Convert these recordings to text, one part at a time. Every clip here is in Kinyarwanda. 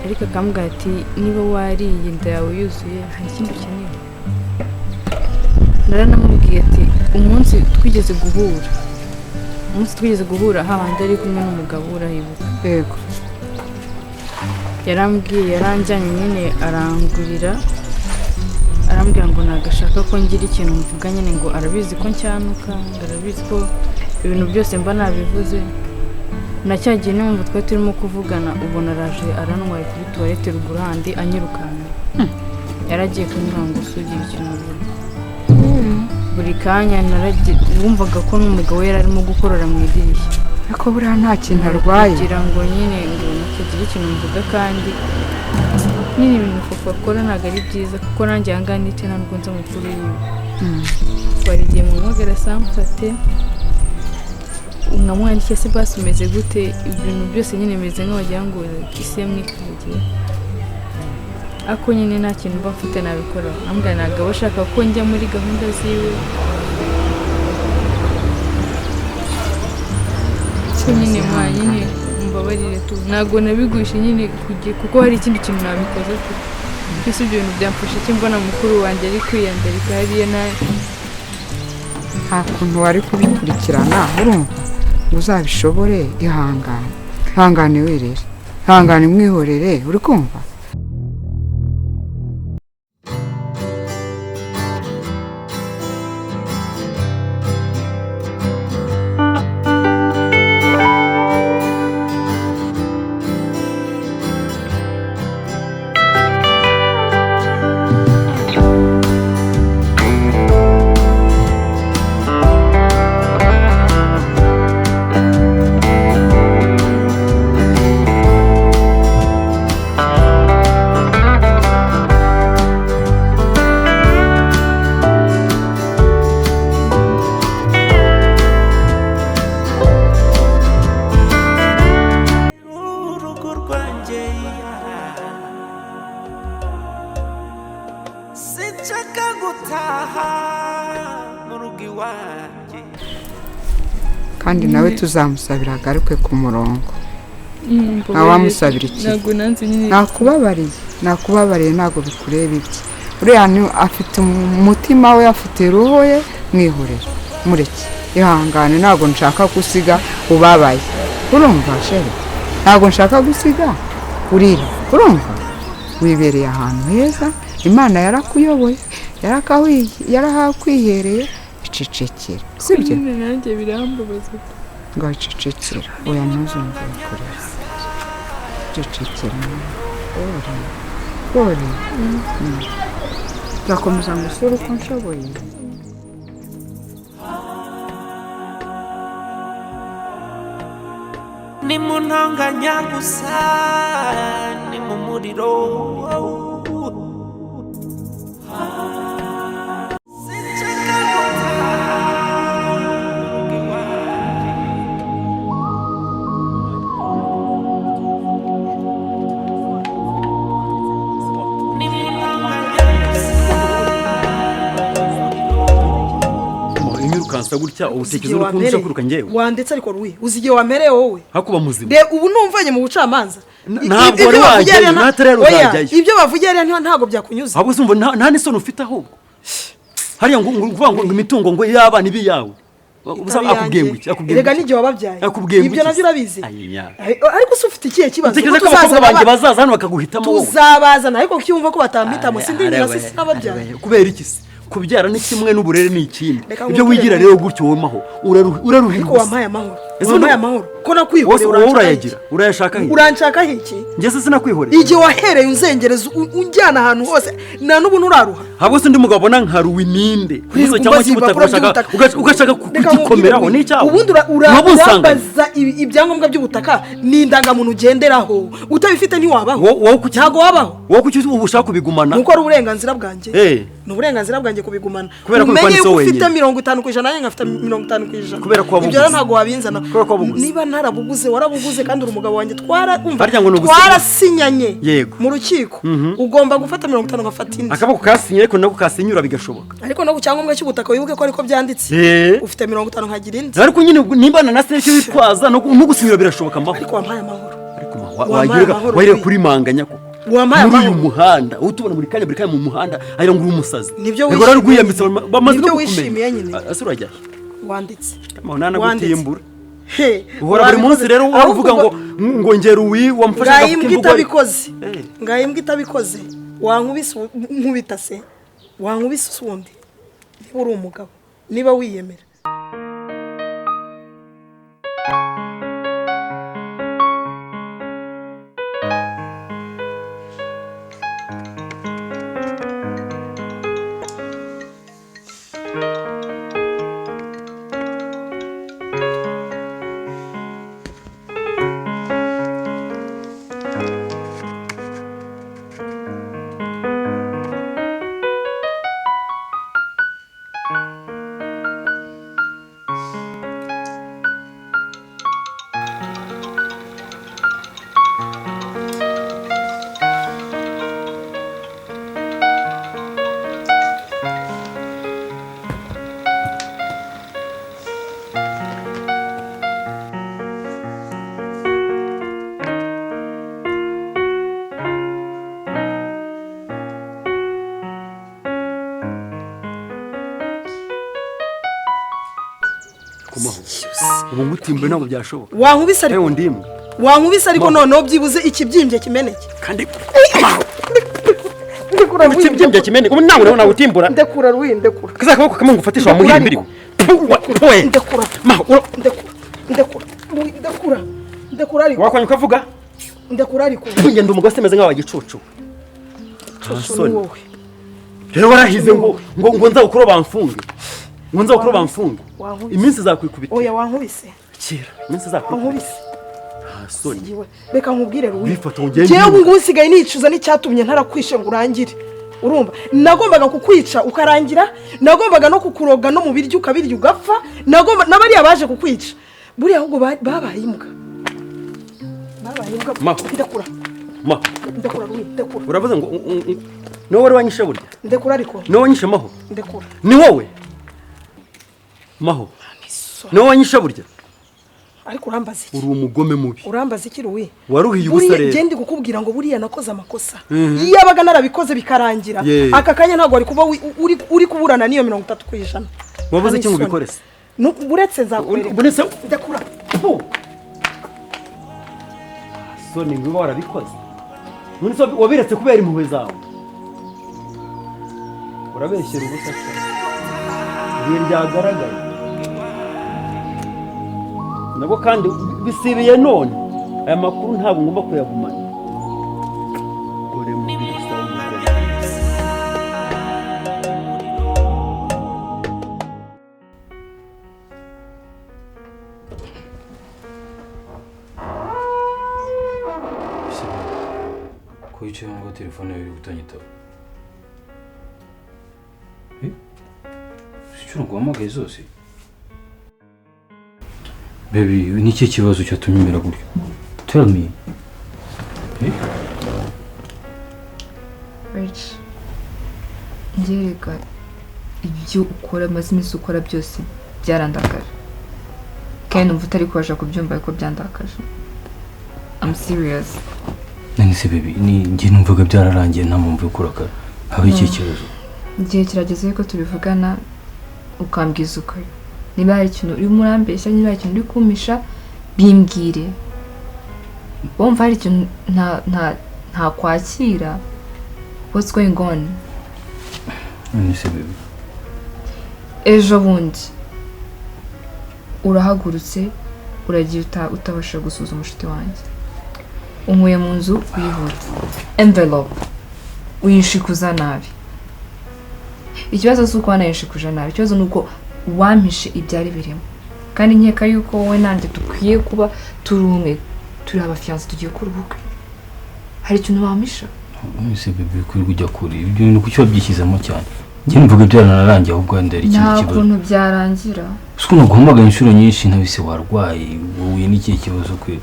Ariko akambwira ati niba wariye inda yawe yuzuye, hari ikindi ukeneye? Naranamubwiye ati umunsi twigeze guhura hahandi ari kumwe n'umugabo, urahibuka? Yego. Yarambwiye, yaranjyanye nyine, arangurira, arambwira ngo ntabwo ashaka ko ngira ikintu mvuga nyine, ngo arabizi ko ncyanuka, ngo arabizi ko ibintu byose mba nabivuze. Na cya gihe niyo twari turimo kuvugana, ubona araje arantwaye kuri toilette ruguru handi anyirukanka. Yaragiye kumbwira ngo usugira ikintu uvuga. Buri kanya wumvaga ko n'umugabo we yari arimo gukorora mu idirishya. Ariko buriya nta kintu arwaye. Kugira ngo nyine ngo ntagira ikintu mvuga, kandi nyine ibintu Fofo akora ntabwo ari byiza, kuko nanjye aha ngaha nicaye ntabwo nzi amakuru yiwe. Bari igihe muhamagara samfate, nkamwandikiye se basi umeze gute, ibintu byose nyine bimeze nk'aho wagira ngo isi yamwikagiye, ariko nyine nta kintu mba mfite nabikora. Ambwira ntabwo aba ashaka ko njya muri gahunda ziwe, ko nyine ma nyine mbabarire tu, ntabwo nabigushe nyine kuko hari ikindi kintu nabikoze tu. Mbese ibyo bintu byamfasha iki mbona mukuru wanjye ari kwiyandarika hariya na Nta kuntu wari kubikurikirana, urumva ngo uzabishobore. Ihangane, ihangane wirere, ihangane mwihorere, uri kumva? Urugo rwanjye, sinshaka gutaha mu rugo iwanjye. Kandi nawe tuzamusabira agaruke ku murongo. Ntawamusabira iki? Ntabwo nanze nyine. Nakubabariye, nakubabariye, ntabwo bikureba ibye. Uriya ni afite umutima we, afite roho ye, mwihorere, mureke, ihangane. Ntabwo nshaka gusiga ubabaye, urumva chérie? Ntabwo nshaka gusiga urira, urumva? Wibereye ahantu heza, Imana yarakuyoboye, yarahakwihereye, icecekere, sibyo? Nyine nanjye birambabaza. Ngo icecekere, oya, ntuzongere kurira, cecekera, ore ore. Nzakomeza ngusure uko nshoboye. Ni mu ntonganya gusa, ni mu muriro. Sinshaka gutaha mu rugo iwanjye. Ni mu ntonganya gusa. Imyirukansa gutya ubu Uzi utekereza igihe uri kunza wampereye? kwiruka njyewe? Wandetse ariko Ruwi, uzi igihe wampereye wowe? Hakuba muzima. Ubu numvanye mu bucamanza. Ntabwo Ibyo wari bavugiye wajyayo, hariya n'ahatari Oya, uzajyayo. ibyo bavugiye hariya ntabwo byakunyuze. Ahubwo se umva nta n'isoni ufite? Ahubwo hariya ngo uvuga ngo imitungo ngo y'abana ibe iyawe. Ubusa Itari akubwiye ngo iyanjye. iki? Akubwiye ngo Erega iki? n'igihe wababyaye. Akubwiye ngo Ibyo iki? nabyo urabizi. Ayinya. Ariko se ufite ikihe kibazo? Utekereza Ko ko abakobwa tuzazana banjye bazaza hano bakaguhitamo wowe? Tuzabazana, ariko kuki wumva ko batampitamo? Sindi nyina, Arewe, si sinababyaye. arewe. Kubera iki se? Kubyara ni kimwe n'uburere ni ikindi. Reka Ibyo nkubwire wigira rero. rero gutyo wowe maho uraruhira Ariko ubusa. wampaye amahoro. Ese Wampaye amahoro ko nakwihoreye? Wowe Uranshakaho urayagira iki? urayashaka he? Uranshakaho iki? Njye se sinakwihoreye? Igihe wahereye unzengereza, unjyana ahantu hose, nta n'ubu nturaruha. Ahubwo se undi mugabo abona nka ruwininde Wirirwa cyangwa umbaza cy'ubutaka ibipapuro ugashaka by'ubutaka. ugashaka Reka kugikomeraho nkubwire, ni icyawe. Ubundi Waba unsanganye. urambaza ibyangombwa by'ubutaka, ni indangamuntu ugenderaho, utabifite ntiwabaho. Wowe kuki Ntabwo wabaho. Wowe kuki ubu ushaka kubigumana? Nuko ari uburenganzira bwanjye. Eh. Ni uburenganzira bwanjye kubigumana. Kubera ko Umenye bikwanditseho yuko ufite wenyine. 50%, nanjye nkafite 50%. Kubera ko wabuguze. Ibyo rero ntabwo wabinzana. Kubera ko wabuguze. Niba ntarabuguze, warabuguze, kandi uri umugabo wanjye, twara umva, Harya ngo ni ugusinya? twarasinyanye Yego. mu rukiko. Ugomba gufata 50 ugafata indi. Akaboko kasinye, ariko nako kasinyura bigashoboka. Ariko no ku cyangombwa cy'ubutaka wibuke ko ariko byanditse. Eh. Ufite 50, nkagira indi. Ariko nyine nimba na se icyo witwaza no gusinyura birashoboka, amahoro. Ariko wampaye amahoro. Ariko ma Wampaye Wagirega amahoro wayireka wi. kuri manganya koko. Wampaye Muri uyu amahoro. muhanda utubona buri kanya, buri kanya mu muhanda, agira ngo uri umusazi. Nibyo Yego, wishimiye rarwiyambitse nyine. bamaze Nibyo no kukumenya. wishimiye nyine. Ese urajya he? Wanditse. Kama ntanagutimbura. He, Uhora buri munsi rero uhora ahubwo uvuga ngo ngera uwi wamfashe ngaho imbwa agafuka. itabikoze. Eh. Ngaho imbwa itabikoze, wankubise nkubita se, wankubise uwundi, niba uri umugabo, niba wiyemera. Kumaho. Ubu ngutimbuye ntabwo byashoboka. Wankubise ariko. Ewe ndimwe. Wankubise ariko. Mama. Noneho byibuze ikibyimbye kimeneke. Kandi Ndekura Rwi, ikibyimbye kimeneke. Ubu nawe urabona gutimbura. Ndekura Rwi, ndekura. Kaza akaboko kamwe ngufatisha wa Ndekura muhiri ariko. mbiri. Ndekura. Maho ura Ndekura, ndekura Rwi, ndekura, ndekura ariko. Wakwanya ukavuga? Ndekura ariko. Ngenda umugore meze nk'awa gicucu. Cucu ni wowe. Rero warahize ngo nzawukuro bamfunge. Ngo nzawukuro bamfunge. Wankubise. Iminsi izakwikubita. Oya, wankubise. Kera iminsi izakwikubita. Wankubise. Nta soni. Yewe, reka nkubwire Ruwi. Wifata ngo ugende. Njyewe ubu ngubu nsigaye nicuza n'icyatumye ntarakwishe ngo urangire. Urumva, nagombaga kukwica ukarangira, nagombaga no kukuroga no mu biryo ukabirya ugapfa, nagomba n'abariya baje kukwica buriya ahubwo babaye imbwa, babaye imbwa. Ma. Ndekura. Ma. Ndekura Ruwi, ndekura. Uravuze ngo niwowe wari wanyishe burya? Ndekura ariko. Niwowe wanyishe, Maho? Ndekura. Ni wowe, Maho? Niwowe wanyishe burya? Ariko urambaza iki? Uri umugome mubi. Urambaza iki, Ruwi? Waruhiye ubusa Buriya rero. njye ndi kukubwira ngo buriya nakoze amakosa. Iyo yabaga narabikoze bikarangira, Yeah. aka kanya ntabwo wari kuba uri kuburana n'iyo 30%. Wabuze iki ngo Nta n'isoni. ubikore se? Uretse nzakwereka. Uretse Ndekura. Soni ngo uba warabikoze. None se wabiretse kubera impuhwe zawe? Urabeshyera ubusa se. Ibihe byagaragaye nabwo kandi bisibiye none. Aya makuru ntabwo ngomba kuyagumana. Dore mubi gusa w'umugore. Ko wicaye ngo telefone yawe iri kutanyitaba? Si inshuro nguhamagaye zose, baby. Ni ikihe kibazo cyatumye umera gutyo? Tell me. Rich, njye ibyo ukora, maze iminsi ukora byose byarandakaje, kandi numva utari kubasha kubyumva, ariko byandakaje. I'm serious. None se baby, ni njye numvaga byararangiye, nta mpamvu yo kurakara. Haba ikihe kibazo? Igihe kirageze yuko tubivugana, ukambwiza ukuri. Niba hari ikintu urimo urambeshya, niba hari ikintu uri kumpisha, bimbwire. Wumva hari ikintu ntakwakira? What's going on? None se baby, Ejo bundi urahagurutse uragiye utabasha gusuzuma umushuti wanjye, unkuye mu nzu wihuta, envelope uyinshikuza nabi. Ikibazo si uko wanayinshikuje nabi, ikibazo ni uko wampishe ibyari birimo. Kandi nkeka yuko wowe nanjye dukwiye kuba turi umwe, turi abafiyanse, tugiye gukora ubukwe. Hari ikintu wampisha? None se baby, kuri ujya kure ibyo bintu, kuki wabyishyizemo cyane? Njye numvaga byaranarangiye, ahubwo wenda hari ikindi Nta kibazo. kuntu byarangira. Si ukuntu guhamagara inshuro nyinshi ntabise, warwaye, wowe n'ikihe kibazo kwe?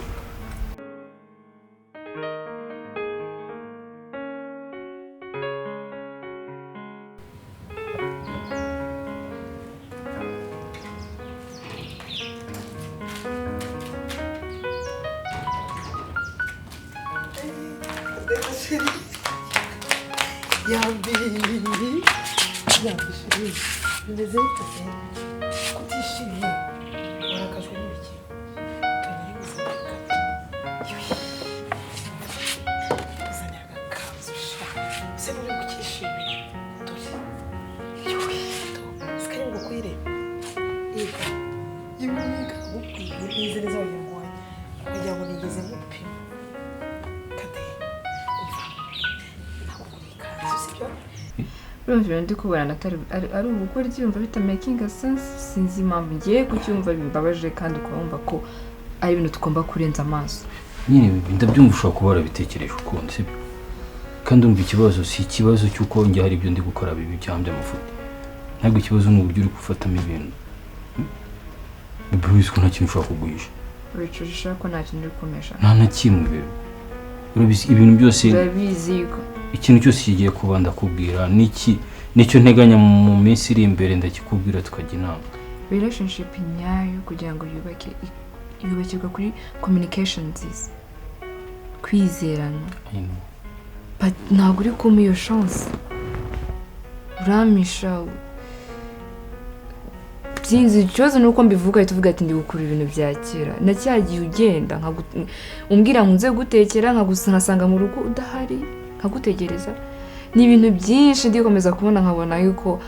Chéri, yambi yambi chéri, bimeze bite se? Kutishimye, warakajwe n'ibiki? Turi kuzana, kuzanira agakanzu sha, ese nturi kukishimira? Dore yuhi, do sikari bugukwire. Yego yewe, kagukwiye neza neza, wagira ngo nigeze ngupima. Kade, umva, nakuguriye ikanzu, sibyo? Urumva ibintu ndi kubona atari ari ubugoryi, wumva bita making sense. Sinzi impamvu ngiye kucyumva bimbabaje, kandi ukaba wumva ko ari ibintu tugomba kurenza amaso. Nyine ndabyumva, ushobora kuba warabitekereje ukundi, sibyo? Kandi umva, ikibazo si ikibazo cy'uko njye hari ibyo ndi gukora bibi cyangwa by'amafuti. Ntabwo ikibazo ni uburyo uri gufatamo ibintu. Bibi, ko nta kintu ushobora kuguhisha. Wicujisha ko nta kintu uri kumesha. Nta na kimwe, bébé. Urabizi ibintu byose. Urabizi ko Ikintu cyose kigiye kuba ndakubwira, n'iki nicyo nteganya mu minsi iri imbere ndakikubwira, tukajya inama. Relationship nyayo kugira ngo yubake, yubakirwa kuri communication nziza, kwizerana. I know. But ntabwo uri kumpa iyo chance, urampisha. Sinzi, ikibazo ni uko mbivuga ahita uvuga ati ndi gukura ibintu bya kera na cya gihe ugenda umbwira ngo nze gutekera, nkasanga mu rugo udahari, nkagutegereza. Ni ibintu byinshi ndikomeza kubona, nkabona yuko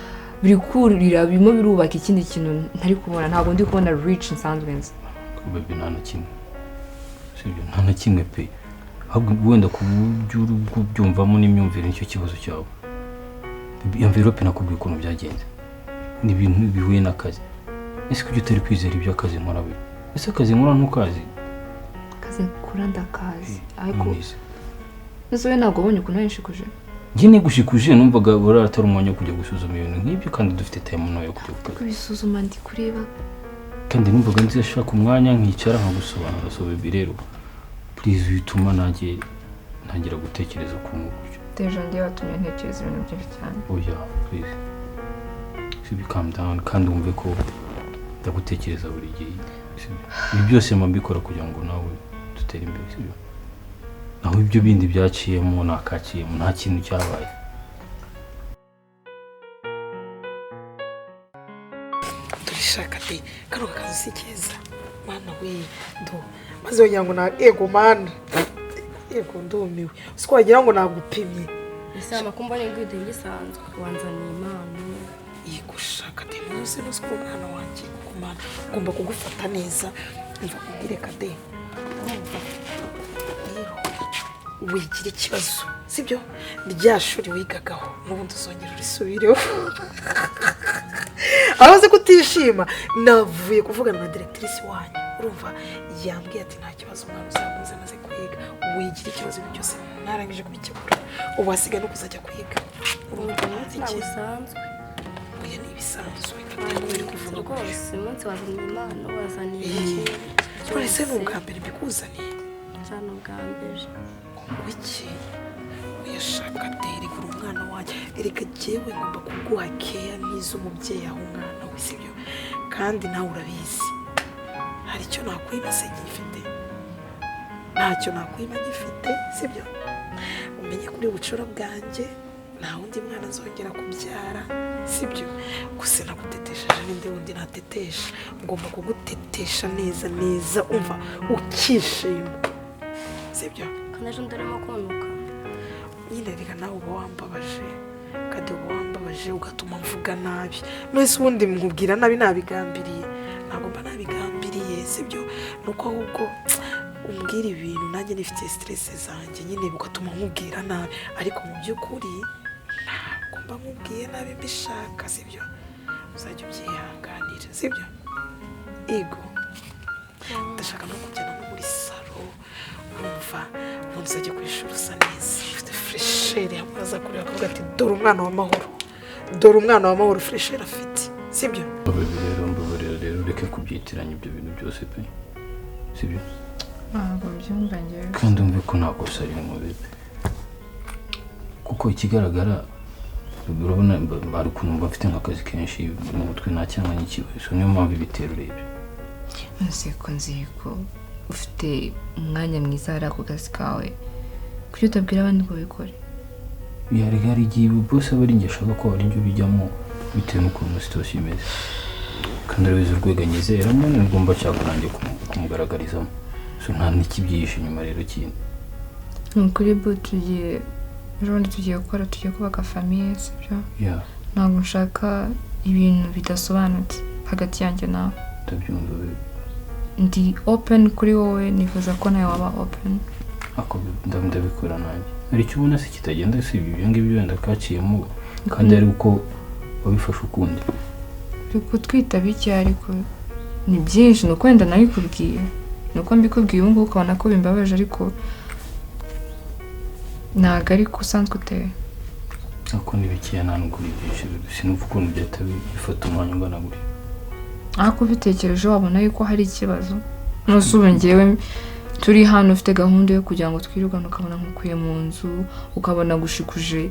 biri kurira, birimo birubaka ikindi kintu ntari kubona. Ntabwo ndi kubona rich nsanzwe nzi. Bébé, nta na kimwe, sibyo? Nta na kimwe pe. Ahubwo wenda ku buryo uri kubyumvamo n'imyumvire nicyo kibazo cyawe. Envelope, nakubwiye ukuntu byagenze, ni ibintu bihuye n'akazi. Ese kuki utari kwizera ibyo akazi nkora we? Ese akazi nkora ntukazi? Akazi kura ndakazi, ariko None se? Ese we ntabwo wabonye ukuntu nshikuje? Njye nigushikuje, numvaga buriya atari umwanya wo kujya gusuzuma ibintu nk'ibyo, kandi dufite time ntoya yo kujya gukora. Kubisuzuma ndi kureba. Kandi numvaga nzashaka umwanya nkicara nkagusobanura. So bébé, rero please, wituma nanjye ntangira gutekereza ukuntu gutyo. Déjà njye watumye ntekereza ibintu byinshi cyane. Oya, please, sibyo? Calm down, kandi wumve ko ndagutekereza buri gihe, sibyo? Ibi byose mba mbikora kugira ngo nawe dutere imbere, sibyo? Naho ibyo bindi byaciyemo nakaciyemo, nta kintu cyabaye. Turishaka de kano kazu si keza, mana we! Do maze wagira ngo na ego, mana, ego, ndumiwe. Siko wagira ngo nagupimye. Ese amakumba ni ngwide gisanzwe wanzaniye impano? Yego, shaka de, ntuzi nuzi ko umwana wanjye kuko mana ngomba kugufata neza. Mva kubwire kade, urumva rero, wigira ikibazo, sibyo? Rya shuri wigagaho n'ubundi uzongera urisubireho. Aho uzi kutishima, navuye kuvugana na directrice wanyu, urumva, yambwiye ati nta kibazo, umwana uzamuze amaze kwiga, wigira ikibazo, ibintu byose narangije kubikemura, ubu hasigaye no kuzajya kwiga. Urumva Ntabwo iki usanzwe. Oya, ni ibisanzwe kandi kubera kuvuga gutyo. Rwose umunsi wazaniye impano, wazaniye Eh, iki? None se ni ubwa mbere mbikuzaniye? Cyane, ubwa mbere. Wiki uyashaka derigura umwana wanjye. Erega jyewe ngomba kuguha keya nk'iz'umubyeyi aho umwana we, sibyo? Kandi nawe urabizi, hari icyo nakwima se gifite? Ntacyo nakwima gifite, sibyo? Umenye kuri bucura bwanjye nta wundi mwana nzongera kubyara, sibyo? Gusa nagutetesheje n'indi wundi natetesha, ngomba kugutetesha neza neza, umva ukishima, sibyo? Kandi ejo ndarimo kunuka. Nyine reka, nawe uba wambabaje, kandi uba wambabaje ugatuma mvuga nabi. None ubundi nkubwira nabi nabigambiriye? Ntabwo mba nabigambiriye, sibyo? Nuko ahubwo umbwira ibintu nanjye nifitiye stress zanjye nyine, bigatuma nkubwira nabi, ariko mu by'ukuri ntabwo mba nkubwiye nabi mbishaka, sibyo? Uzajya ubyihanganira, sibyo? Ego, ndashaka no kujyana no muri salon, urumva, ubundi uzajya ku ishuri usa neza, ufite fraîcheur, hamwe aza kureba akavuga ati dore umwana w'amahoro, dore umwana w'amahoro, fraîcheur afite, sibyo? Bébé, rero mbabarira, rero ureke kubyitiranya ibyo bintu byose pe, sibyo? Ntabwo mbyumva njyewe. Kandi umve ko nta kosa ririmo, bébé, kuko ikigaragara, bébé, urabona hari ukuntu mba mfite nk'akazi kenshi mu mutwe, nta cyangwa n'ikibazo, niyo mpamvu ibitera urebye. None ko nzi ko ufite umwanya mwiza hariya ku kazi kawe? Kuki utabwira abandi ngo babikore? Yari igihe bose aba ari njye ashaka ko hari njye ubijyamo bitewe n'ukuntu situation imeze. Kandi urabizi urwego anyizeramo nirwo mba nshaka nanjye kumugaragarizamo. So nta n'ikibyihishe inyuma rero kindi. Ni ukuri bu tugiye ejo bundi tugiye gukora, tugiye kubaka famille, sibyo? Yeah. Ntabwo nshaka ibintu bidasobanutse hagati yanjye nawe. Ndabyumva baby. Ndi open kuri wowe, nifuza ko nawe waba open. Ako ndabikora nanjye. Hari icyo ubona se kitagenda si ibyo ngibyo wenda kaciyemo kandi ari uko wabifashe ukundi. Uri kutwita bike ariko ni byinshi, ni uko wenda nabikubwiye, ni uko mbikubwiye ubu ngubu ukabona ko bimbabaje, ariko ntabwo ariko usanzwe uteye. Ako ni bikeya nta nubwo ari byinshi, sinumva ukuntu byahita bifata umwanya ungana gutya. Ariko ubitekereje wabona yuko hari ikibazo. Nose ubu njyewe turi hano ufite gahunda yo kugira ngo twirugane, ukabona nkukuye mu nzu, ukabona gushikuje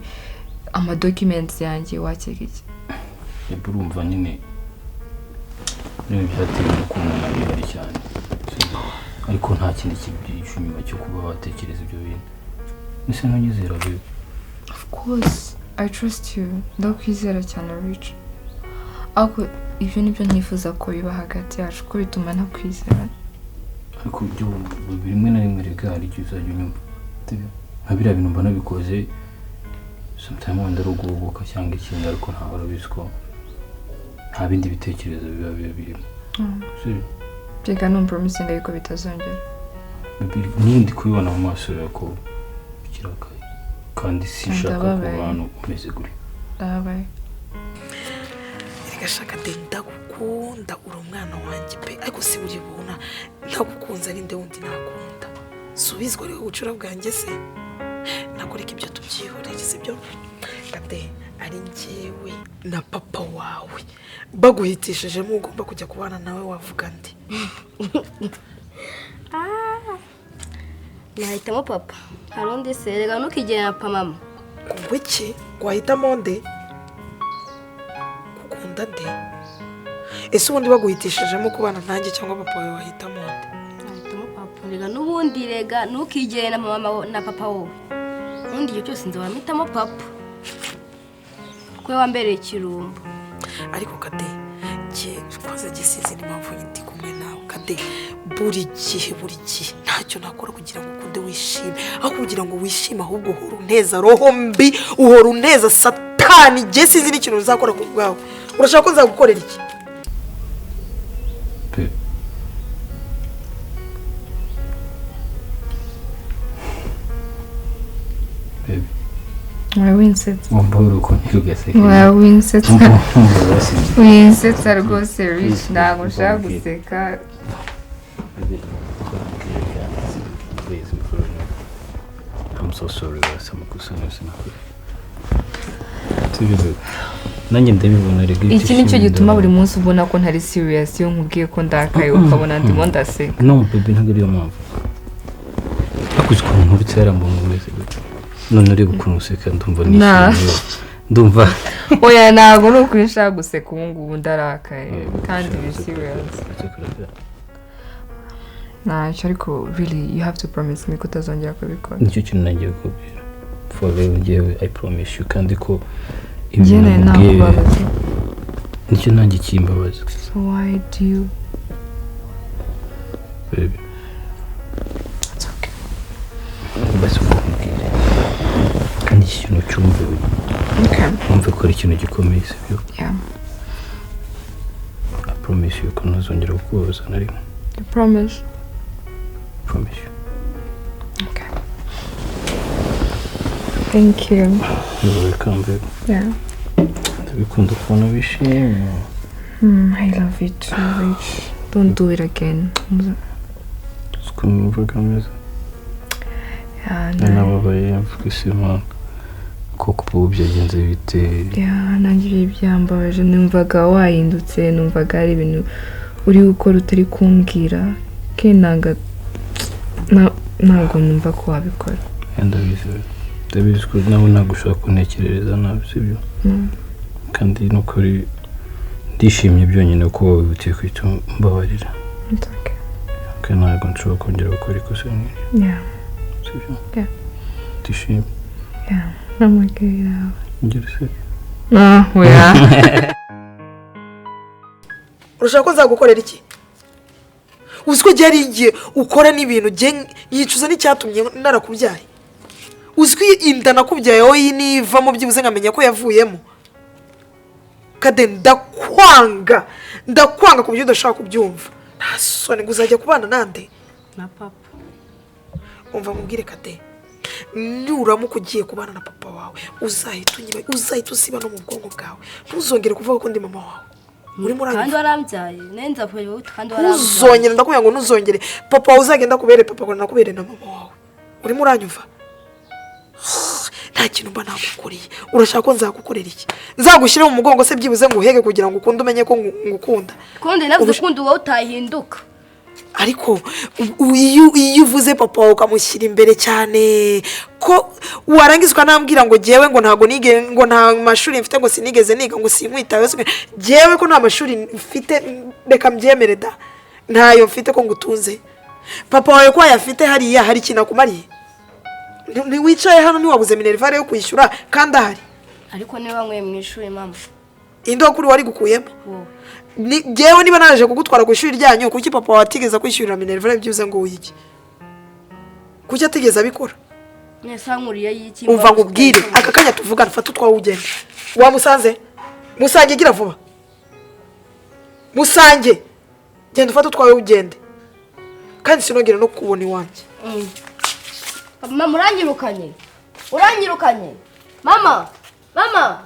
amadocuments yanjye, wakeka iki? Yego urumva nyine niba byatewe n'ukuntu nabihari cyane, ariko nta kindi kibyihishe inyuma cyo kuba watekereza ibyo bintu. Ese ntunyizera baby? Of course I trust you, ndakwizera cyane Rich, ariko ibyo nibyo ntifuza ko biba hagati yacu, ko bituma ntakwizera. Ariko ibyo rimwe na rimwe rega hari igihe uzajya unyumva nka biriya bintu mbona bikoze sometimes wenda ari uguhubuka cyangwa ikindi, ariko ntabwo urabizi ko nta bindi bitekerezo biba birimo. Reka numpromisinga yuko bitazongera. N'ubundi kubibona mu maso yawe ko ukirakaye, kandi sinshaka ku bantu umeze gutya. Ndababaye. Reka shaka de ndagukunda, uri umwana wanjye pe, ariko si buri buna ntagukunze ari nde wundi nakunda. Subizwa ari ubucura bwanjye se? Nakureka ibyo tubyihorere, sibyo? Kade ari njyewe na papa wawe baguhitishijemo ugomba kujya kubana nawe, wavuga ndi? Nahitamo papa, hari undi se? Reka ntukigere na papa mama. Ngo iki? Wahitamo nde? Gukunda nde? Ese ubundi baguhitishijemo kubana nanjye cyangwa papa wawe, wahitamo nde? Nahitamo papa. Reka n'ubundi rega ntukigere na mama na papa wowe. Ubundi igihe cyose nzahora mpitamo papa, kuko we wambereye ikirumbo. Ariko Kade kwanza gisize n'impamvu ndi kumwe nawe Kade, buri gihe ntacyo nakora kugira ngo ukunde wishime, aho kugira ngo wishime ahubwo uhora unteza roho mbi, uhora unteza satani. Jye sinzi n'ikintu uzakora ku bwawe. Urashaka ko nzagukorera iki? Winsetsa rwose Rich, ntabwo nshaka guseka. I'm so sorry. Nanjye ndabibona rega. Iki nicyo gituma buri munsi ubona ko ntari serious iyo nkubwiye ko ndakaye, ukabona ndimo ndaseka. No baby, ntabwo ariyo mpamvu. Akuzi ukuntu nturutse yarambona umeze gutya. None ureba ukuntu useka ndumva nishimye. Ndumva oya ntabwo ni ukuri nshaka guseka ubu ngubu ndarakaye kandi be serious. Ntacyo, ariko really you have to promise me ko utazongera kubikora. Nicyo kintu nagiye kukubwira. For real njyewe I promise you, kandi ko ibyo nakubwiye nicyo nanjye kimbabaza. So why do you baby? It's okay. Basi ukubwira kandi iki kintu cyumve. Okay. Wumve ko ari ikintu gikomeye, sibyo? Yeah. I promise you ko ntazongera kukubabaza na rimwe. You promise? Promise you. Okay. Thank you. You're welcome, baby. Yeah. Ndabikunda kubona wishimye. I love you too, Rich. Don't do it again. Ukuntu numvaga ameze. Nanababaye mvuga isima koko ubu byagenze bite? Yeah, nanjye ibyo byambabaje, numvaga wahindutse, numvaga ari ibintu uri gukora utari kumbwira, kinanga ntabwo numva ko wabikora. Ndabizi ko nawe ntabwo ushobora kuntekerereza nabi, sibyo? Kandi nukuri ndishimye byonyine ko wihutiye kwita mbabarira. Kandi ntabwo nshobora kongera gukora ikosa nk'iryo. Yeah. Sibyo? Yeah. Utishimye? Yeah, I'm okay now. Ongera useke. Ah, oya. Urashaka ko nzagukorera iki? Uzi ko hari igihe ukora n'ibintu yicuza n'icyatumye narakubyaye? Uzi ko inda nakubyaye wowe nivamo byibuze nkamenya ko yavuyemo? Kade, ndakwanga, ndakwanga ku buryo udashaka kubyumva. Nta soni, ngo uzajya kubana nande? Na papa. Umva nkubwire Kade, nuramuka ugiye kubana na papa wawe, uzahita unyiba, uzahita usiba no mu bwonko bwawe. Ntuzongere kuvuga ko ndi mama wawe. Urimo Kandi uranyumva? warambyaye nenza kure, kandi warambyaye. Ntuzongere, ndakubwira ngo ntuzongere. Papa wawe uzagenda akubere papa, ngo nakubere na mama wawe. Urimo uranyumva? Nta kintu mba nagukoreye. Urashaka ko nzagukorera iki? Nzagushyire mu mugongo se byibuze ngo uhege kugira ngo ukunde, umenye ko ngukunda? Kundi navuze kundi wowe utahinduka. Ariko iyo uvuze papa wawe ukamushyira imbere cyane, ko warangiza ukanambwira ngo jyewe ngo ntabwo nige, ngo nta mashuri mfite, ngo sinigeze niga, ngo sinkwitayeho. Jyewe ko nta mashuri mfite, reka mbyemere da, ntayo mfite, ko ngutunze? Papa wawe ko ayafite hariya, hari ikintu akumariye? Ntiwicaye hano, ntiwabuze minerval yo kwishyura kandi ahari. Ariko niba wanyweye mu ishuri, mama. Indi kuri wari gukuyemo? Wowe. Jyewe niba naje kugutwara ku ishuri ryanyu, kuki papa wawe atigeze kwishyurira minerval byibuze ngo wige? Kuki atigeze abikora? Mwese wankuriye y'iki? Umva nkubwire, aka kanya tuvugana, fata utwawe ugende. Wamusanze? Musange, gira vuba, musange. Genda ufate utwawe ugende, kandi sinongere no kubona iwanjye. Mama, uranyirukanye, uranyirukanye mama, mama.